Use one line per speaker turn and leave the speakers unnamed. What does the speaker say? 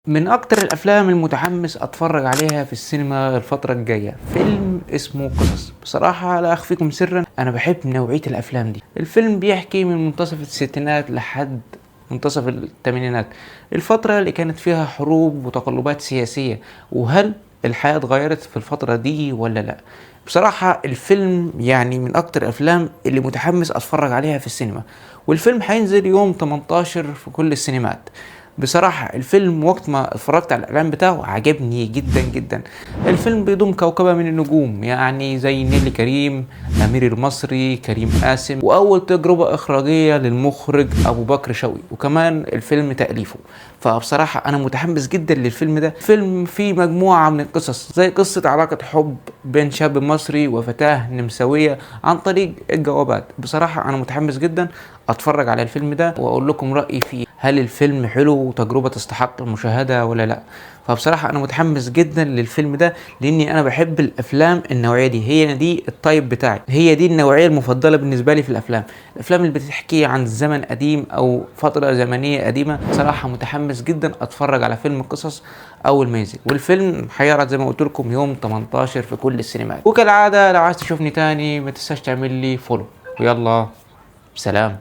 من اكتر الافلام المتحمس اتفرج عليها في السينما الفترة الجاية فيلم اسمه قصص. بصراحة لا اخفيكم سرا، انا بحب نوعية الافلام دي. الفيلم بيحكي من منتصف الستينات لحد منتصف الثمانينات، الفترة اللي كانت فيها حروب وتقلبات سياسية، وهل الحياة اتغيرت في الفترة دي ولا لا. بصراحة الفيلم يعني من أكتر الأفلام اللي متحمس أتفرج عليها في السينما، والفيلم هينزل يوم 18 في كل السينمات. بصراحة الفيلم وقت ما اتفرجت على الإعلان بتاعه عجبني جدا جدا. الفيلم بيضم كوكبة من النجوم، يعني زي نيلي كريم، أمير المصري، كريم قاسم، وأول تجربة إخراجية للمخرج أبو بكر شوقي، وكمان الفيلم تأليفه. فبصراحة أنا متحمس جدا للفيلم ده. فيلم فيه مجموعة من القصص، زي قصة علاقة حب بين شاب مصري وفتاة نمساوية عن طريق الجوابات. بصراحة أنا متحمس جدا أتفرج على الفيلم ده وأقول لكم رأيي فيه، هل الفيلم حلو وتجربة تستحق المشاهدة ولا لا. فبصراحة أنا متحمس جدا للفيلم ده، لأني أنا بحب الأفلام النوعية دي، هي دي ال type بتاعي، هي دي النوعية المفضلة بالنسبة لي في الأفلام، الأفلام اللي بتحكي عن زمن قديم أو فترة زمنية قديمة. بصراحة متحمس جدا أتفرج على فيلم قصص أول ما ينزل، والفيلم هيعرض زي ما قلت لكم يوم 18 في كل السينمات. وكالعادة لو عايز تشوفني تاني ما تنساش تعمل لي follow، ويلا سلام.